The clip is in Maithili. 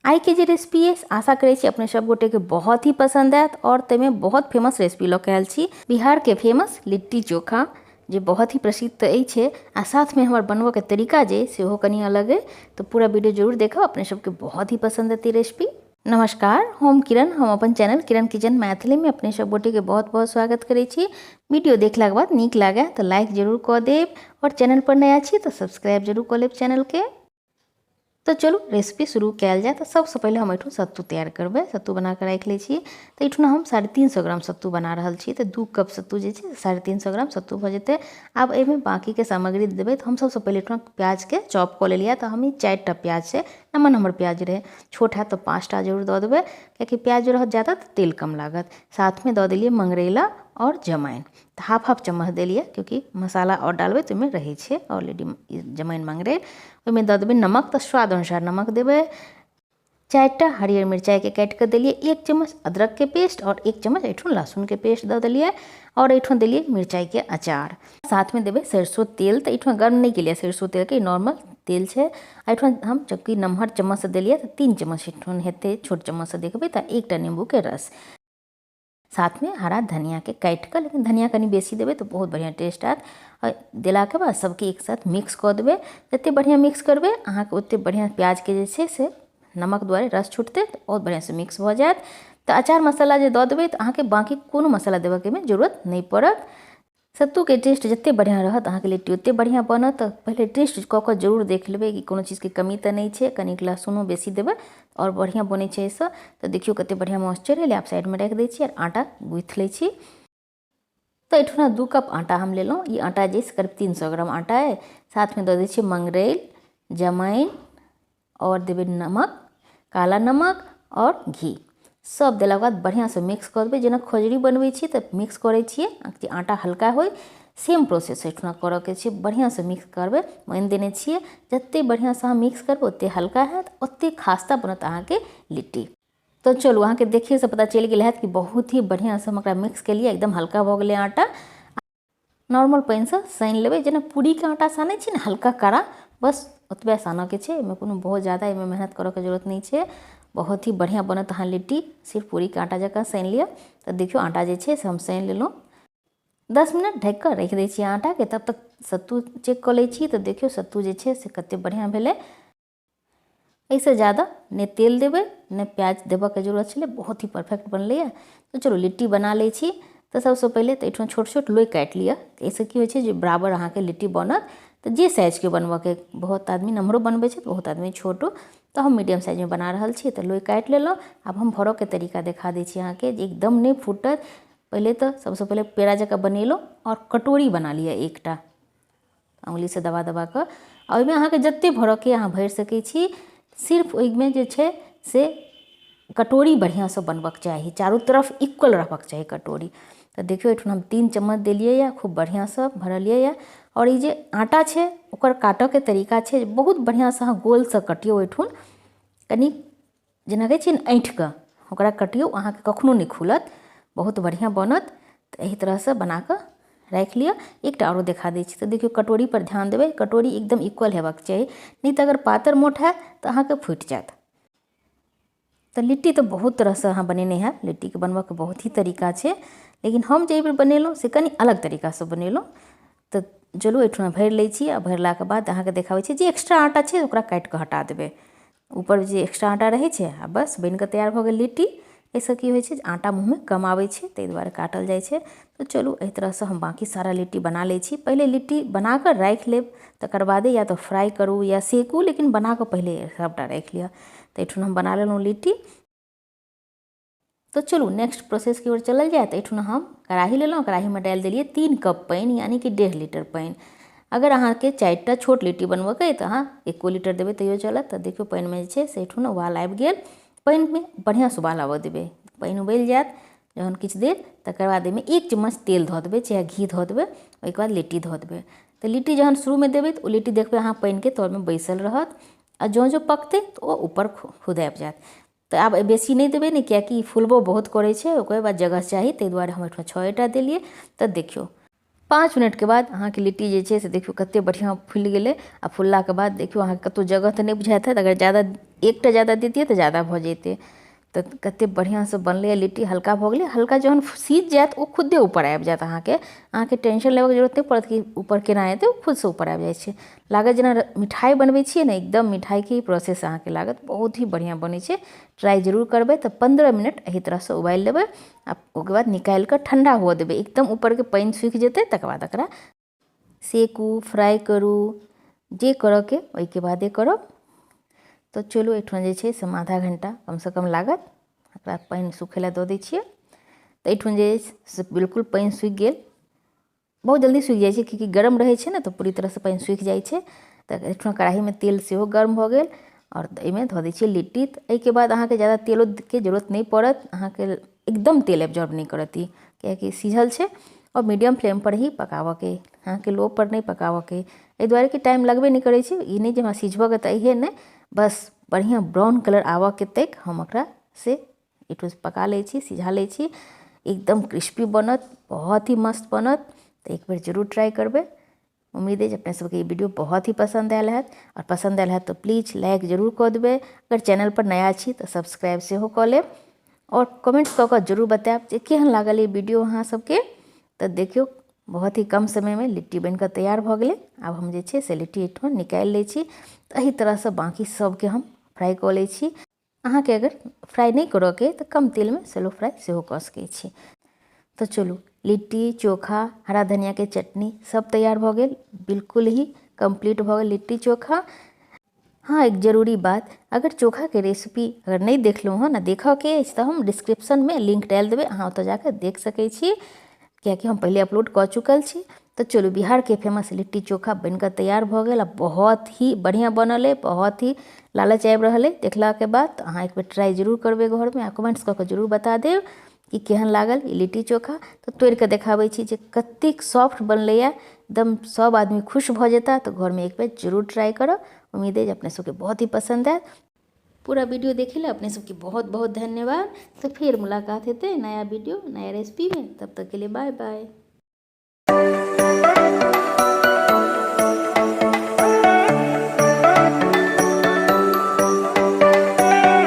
आइके जे रेसिपी अछि, आशा करै छी अपने सब गोटेके बहुत ही पसंद आयत और ताहिमे बहुत फेमस रेसिपी लऽ के आयल छी। बिहारके फेमस लिट्टी चोखा जे बहुत ही प्रसिद्ध तऽ अछि आ साथमे हमर बनबऽके तरीका जे सेहो कनि अलग अइ, तऽ पूरा वीडियो जरूर देखब, अपने सबके बहुत ही पसंद एतै रेसिपी। नमस्कार, हम किरण, हम अपन चैनल किरण किचन मैथिली में अपने सब गोटे के बहुत बहुत स्वागत करै छी। वीडियो देखलाके बाद नीक लागे तऽ लाइक जरूर कऽ देब और चैनल पर नया छी तऽ सब्सक्राइब जरूर कऽ लेब चैनल के। तऽ चलू रेसिपी शुरू कयल जाय। तऽ सबसँ पहिले हम एहिठाम सत्तू तैयार करबै। सत्तू बना कऽ राखि लै छी। तऽ एहिठुना हम 350 ग्राम सत्तू बना रहल छी। तऽ 2 कप सत्तू जे छै 350 ग्राम सत्तू भऽ जेतै। आब एहिमे बाँकीके सामग्री देबै। तऽ हम सबसँ पहिले एहिठुना प्याजके चॉप कऽ लेलियै। तऽ हम ई 4टा प्याज छै, नम्हर नम्हर प्याज रहै, छोट हैत तऽ 5टा जरूर दऽ देबै, कियाकि प्याज रहत ज्यादा तऽ तेल कम लागत। साथमे दऽ देलियै मंगरैला आओर जमाइन। तऽ हाफ हाफ चम्मच देलियै, क्योंकि मसाला आओर डालबै तऽ ओहिमे रहै छै ऑलरेडी जमाइन मंगरैल। ओहिमे दऽ देबै नमक, तऽ स्वाद अनुसार नमक देबै। 4टा हरियर मिरचाइके काटि कऽ देलियै, 1 चम्मच अदरकके पेस्ट आओर 1 चम्मच एहिठाम लहसुनके पेस्ट दऽ देलियै आओर एहिठाम देलियै मिरचाइके अचार। साथमे देबै सरिसो तेल। तऽ एहिठाम गर्म नहि केलियै सरिसो तेलके, नॉर्मल तेल छै। एहिठाम हम चूँकि नमहर चम्मचसँ देलियै तऽ 3 चम्मच एहिठाम हेतै, छोट चम्मचसँ देखबै तऽ 1टा नींबूके रस, साथमे हरा धनियाके काटि कऽ, लेकिन धनिया कनि बेसी देबै तऽ बहुत बढ़िआँ टेस्ट आयत। आओर देलाके बाद सबके एक साथ मिक्स कऽ देबै। जतेक बढ़िआँ मिक्स करबै अहाँके ओतेक बढ़िआँ प्याजके जे छै से नमक दुआरे रस छुटतै, तऽ बहुत बढ़िआँसँ मिक्स भऽ जायत। तऽ अचार मसाला जे दऽ देबै तऽ अहाँके बाँकी कोनो मसाला देबऽके एहिमे जरूरत नहि पड़त। सत्तूके टेस्ट जतेक बढ़िआँ रहत अहाँके लिट्टी ओतेक बढ़िआँ बनत। तऽ पहिले टेस्ट कऽ कऽ जरूर देख लेबै कि कोनो चीजके कमी तऽ नहि छै। कनिक लहसुनो बेसी देबै आओर बढ़िआँ बनै छै एहिसँ। तऽ देखियौ कतेक बढ़िआँ मॉइस्चर एलै। आब साइडमे राखि दै छी आओर आटा गूँथि लै छी। तऽ एहिठुना 2 कप आटा हम लेलहुँ। ई आटा जे करीब 300 ग्राम आटा अइ। साथमे दऽ दै छियै मंगरैल, जमाइन आओर देबै नमक, काला नमक आओर घी। सब देलाके बाद बढ़िआँसँ मिक्स कऽ देबै। जेना खजूरी बनबै छियै तऽ मिक्स करै छियै जे आटा हल्का होइ, सेम प्रोसेस एहिठुना करऽके छै। बढ़िआँसँ मिक्स करबै, मोनि देने छियै। जतेक बढ़िआँसँ अहाँ मिक्स करबै ओतेक हल्का हैत, ओतेक खास्ता बनत अहाँके लिट्टी। तऽ चलू अहाँके देखिएसँ पता चलि गेल हैत कि बहुत ही बढ़िआँसँ हम ओकरा मिक्स केलियै, एकदम हल्का भऽ गेलै आटा। नॉर्मल पानिसँ सानि लेबै, जेना पूरीके आटा सानै छी ने हल्का कड़ा, बस ओतबे सानऽके छै। एहिमे कोनो बहुत ज्यादा एहिमे मेहनत करऽके जरूरत नहि छै। बहुत ही बढ़िआँ बनत अहाँ लिट्टी, सिर्फ पूरीके आटा जकाँ सानि लिअ। तऽ देखियौ आटा जे छै से हम सानि लेलहुँ। 10 मिनट ढकि कऽ राखि दै छियै आटाके, तब तक सत्तू चेक कऽ लै छी। तऽ देखियौ सत्तू जे छै से कतेक बढ़िआँ भेलै। एहिसँ ज्यादा नहि तेल देबै नहि प्याज देबऽके जरूरत छलै, बहुत ही परफेक्ट बनलैए। तऽ चलू लिट्टी बना लै छी। तऽ सबसँ पहिले तऽ एहिठाम छोट छोट लोइ काटि लिअ। एहिसँ की होइ छै जे बराबर अहाँके लिट्टी बनत। तऽ जे साइजके बनबऽके, बहुत आदमी नम्हरो बनबै छै, बहुत आदमी छोटो, तऽ हम मीडियम साइजमे बना रहल छी। तऽ लोइ काटि लेलहुँ। आब हम भरऽके तरीका देखा दै छी अहाँके जे एकदम नहि फूटत। पहिले तऽ सबसँ पहिले पेड़ा जकाँ बनेलहुँ आओर कटोरी बना लिअ एकटा, अङ्गुलीसँ दबा दबा कऽ, आ ओहिमे अहाँके जतेक भरऽके अहाँ भरि सकै छी। सिर्फ ओहिमे जे छै से कटोरी बढ़िआँसँ बनबऽके चाही, चारू तरफ इक्वल रहबाक चाही कटोरी। तऽ देखियौ एहिठाम हम 3 चम्मच देलियैए, खूब बढ़िआँसँ भरलियैए। आओर ई जे आटा छै ओकर काटऽके तरीका छै बहुत बढ़िआँसँ अहाँ गोलसँ कटियौ। ओहिठुन कनि जेना कहै छियै ने ऐँठि कऽ ओकरा कटियौ, अहाँके कखनो नहि खुलत, बहुत बढ़िआँ बनत। तऽ एहि तरहसँ बनाकऽ राखि लिअ। एकटा आरो देखा दै छी। तऽ देखियौ कटोरीपर ध्यान देबै, कटोरी एकदम इक्वल हेबाक चाही, नहि तऽ अगर पातर मोट हैत तऽ अहाँके फुटि जायत। तऽ लिट्टी तऽ बहुत तरहसँ अहाँ बनेने हैब, लिट्टीके बनबऽके बहुत ही तरीका छै, लेकिन हम जे एहिबेर बनेलहुँ से कनि अलग तरीकासँ बनेलहुँ। तऽ चलू एहिठुना भरि लै छी आ भरलाके बाद अहाँके देखाबै छी जे एक्स्ट्रा आटा छै ओकरा काटि कऽ हटा देबै, ऊपर जे एक्स्ट्रा आटा रहै छै। आ बस बनि कऽ तैयार भऽ गेल लिट्टी। एहिसँ की होइ छै जे आटा मुँहमे कम आबै छै, ताहि दुआरे काटल जाइ छै। तऽ चलू एहि तरहसँ हम बाँकी सारा लिट्टी बना लै छी। पहिले लिट्टी बना कऽ राखि लेब, तकर बादे या तऽ फ्राइ करू या सेकू, लेकिन बना कऽ पहिले सभटा राखि लिअ। तऽ एहिठुन हम बना लेलहुँ लिट्टी। तऽ चलू नेक्स्ट प्रोसेसके ओर चलल जाय। तऽ एहिठुना हम कड़ाही लेलहुँ, कड़ाहीमे डालि देलियै 3 कप पानि, यानि कि 1.5 लीटर पानि। अगर अहाँके 4टा छोट लिट्टी बनबऽके अइ तऽ अहाँ 1 लीटर देबै तैयो चलत। तऽ देखियौ पानिमे जे छै से एहिठुना उबाल आबि गेल। पानिमे बढ़िआँसँ उबाल आबऽ देबै। पानि उबलि जायत जहन किछु देर, तकर बाद एहिमे 1 चम्मच तेल धऽ देबै चाहे घी धऽ देबै। ओहिके बाद लिट्टी धऽ देबै। तऽ लिट्टी जहन शुरूमे देबै तऽ ओ लिट्टी देखबै अहाँ पानिके तरमे बैसल रहत, आ जँ जँ पकतै तऽ ओ ऊपर खुद आबि जायत। तऽ आब बेसी नहि देबै ने, किएकि फुलबो बहुत करै छै, ओकर बाद जगह चाही, ताहि दुआरे हम एहिठाम 6 देलियै। तऽ देखियौ 5 मिनटके बाद अहाँके लिट्टी जे छै से देखियौ कते बढ़िआँ फुलि गेलै। आ फुललाके बाद देखियौ अहाँके कतहु जगह तऽ नहि बुझाइत हैत, अगर ज्यादा एकटा ज्यादा दैतियै तऽ ज्यादा भऽ जैतै। तऽ कते बढ़िआँसँ बनलैए लिट्टी, हल्का भऽ गेलै। हल्का जहन सीझ जायत ओ खुदे ऊपर आबि जायत, अहाँके टेंशन लेबऽके जरूरत नहि पड़त कि ऊपर केना एतै, ओ खुदसँ ऊपर आबि जाइ छै। लागत जेना मिठाइ बनबै छियै ने, एकदम मिठाइके ही प्रोसेस अहाँके लागत, बहुत ही बढ़िआँ बनै छै। ट्राइ जरूर करबै। तऽ 15 मिनट एहि तरहसँ उबालि लेबै आ ओकर बाद निकालि कऽ ठण्डा हुअ देबै, एकदम ऊपरके पानि सूखि जेतै तकर बाद एकरा सेकू, फ्राइ करू, जे करऽके ओहिके बादे करब। तऽ चलू एहिठाम जे छै से आधा घण्टा कमसँ कम लागत, एकरा पानि सुखै लए दऽ दै छियै। तऽ एहिठाम जे अछि से बिल्कुल पानि सूखि गेल, बहुत जल्दी सूखि जाइ छै कियाकि गरम रहै छै ने, तऽ पूरी तरहसँ पानि सूखि जाइ छै। तऽ एहिठाम कढ़ाइमे तेल सेहो गर्म भऽ गेल आओर एहिमे धऽ दै छियै लिट्टी। तऽ एहिके बाद अहाँके ज्यादा तेलोके जरूरत नहि पड़त, अहाँके एकदम तेल एब्जॉर्ब नहि करत ई, कियाकि सिझल छै। आओर मीडियम फ्लेमपर ही पकाबऽके, अहाँके लोपर नहि पकाबऽके, एहि दुआरे कि टाइम लगबे नहि करै छै। ई नहि जे हमरा सिझबऽके तऽ अइहे नहि, बस बढ़िआँ ब्राउन कलर आबऽके तक हम ओकरा से एहिठाम पका लै छी, सिझा लै छी। एकदम क्रिस्पी बनत, बहुत ही मस्त बनत। तऽ एक बेर जरूर ट्राइ करबै। उम्मीद अछि अपने सबके ई वीडियो बहुत ही पसन्द आयल हैत, आओर पसन्द आयल हैत तऽ प्लीज लाइक जरूर कऽ देबै। अगर चैनलपर नया छी तऽ सब्सक्राइब सेहो कऽ लेब, आओर कमेंट्स कऽ कऽ जरूर बतायब जे केहन लागल ई वीडियो अहाँ सबके। तऽ देखियौ बहुत ही कम समयमे लिट्टी बनि कऽ तैयार भऽ गेलै। आब हम जे छै से लिट्टी एहिठाम निकालि लै छी। तऽ एहि तरहसँ बाँकी सबके हम फ्राइ कऽ लै छी। अहाँके अगर फ्राइ नहि करऽके तऽ कम तेलमे सेलो फ्राइ सेहो कऽ सकै छी। तऽ चलू लिट्टी चोखा हरा धनियाके चटनी सब तैयार भऽ गेल, बिल्कुल ही कम्प्लीट भऽ गेल लिट्टी चोखा। हाँ, एक जरूरी बात, अगर चोखाके रेसिपी अगर नहि देखलहुँ हँ, देखऽके अछि तऽ हम डिस्क्रिप्शनमे लिंक डालि देबै, अहाँ ओतऽ जाकऽ देख सकै छी, कियाकि हम पहिले अपलोड कऽ चुकल छी। तऽ चलू बिहारके फेमस लिट्टी चोखा बनिकऽ तैयार भऽ गेल आ बहुत ही बढ़िआँ बनल अइ, बहुत ही लालच आबि रहल अइ देखलाके बाद। तऽ अहाँ एक बेर ट्राइ जरूर करबै घरमे आ कमेंट्स कऽ कऽ जरूर बता देब कि केहन लागल ई लिट्टी चोखा। तऽ तोड़िकऽ देखाबै छी जे कतेक सॉफ्ट बनलैए, एकदम सब आदमी खुश भऽ जेता। तऽ घरमे एक बेर जरूर ट्राइ करब, उम्मीद अइ जे अपने सबके बहुत ही पसन्द आयत। पूरा वीडियो देखे ला अपने सबके बहुत बहुत धन्यवाद। तो फिर मुलाकात हेतै नया वीडियो नया रेसिपी में, तब तक के लिए बाय बाय।